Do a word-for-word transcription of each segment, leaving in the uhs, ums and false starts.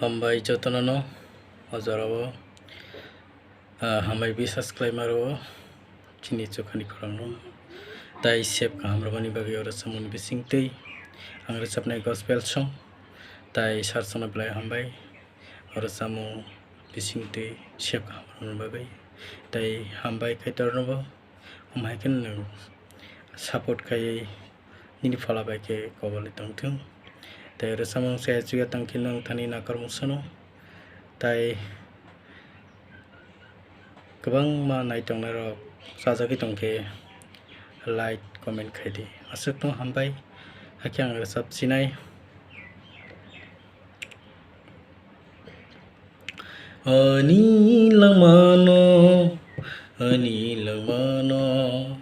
Hambai jotono no o jorao, ah, hambai bisas khlaima rwo chini chukhani khorang no. Tai sep kaham rwmani bagwi oro samung bisingtwi ang rwchapnai gospel song. Tai sar sono belai hambai oro samung bisingtwi sep kaham rwmani bagwi. Tai hambai Kaitor no bo. Omo hai khe nwng support khaiwi nini phola bai khe kobol tongthung. Tei rwchapmung se chuya tang khe nwng thani nakarmung sano. Tai kwbangma naitongnai rok chajagwi tong khe like, comment khai di. Aswk no hambai. Hakhe ang rwchap sinai. Ani langmano, ani langmano,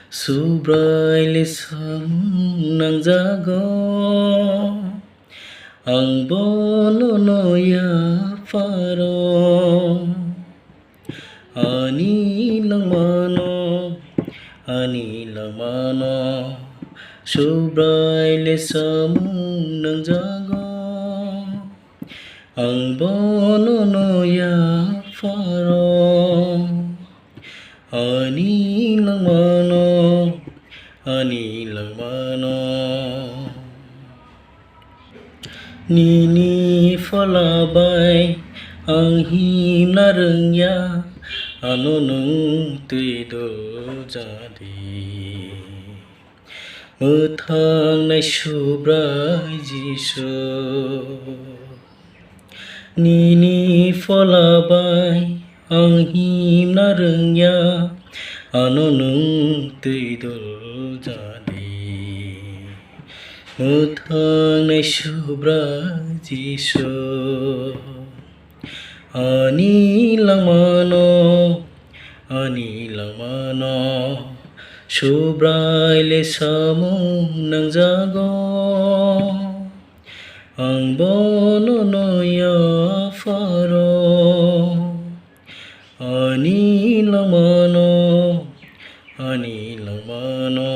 Subrai le samung nangjago. Ang bono no yapharo. Ani langmano, ani langmano, Subrai le samung nangjago. Ang bono no yapharo. Ani langmano, ani langmano. Nini phola bai ang himna rwngya, ano nwng twi dol jadi. Mwthangnai Subrai Jisu, nini phola bai ang himna rwngya, ano nwng twi dol jadi. Mwthangnai Subrai Jisu, ani langmano, ani langmano, Subrai le samung nangjago. Ang bono no yapharo. Ani langmano, ani langmano,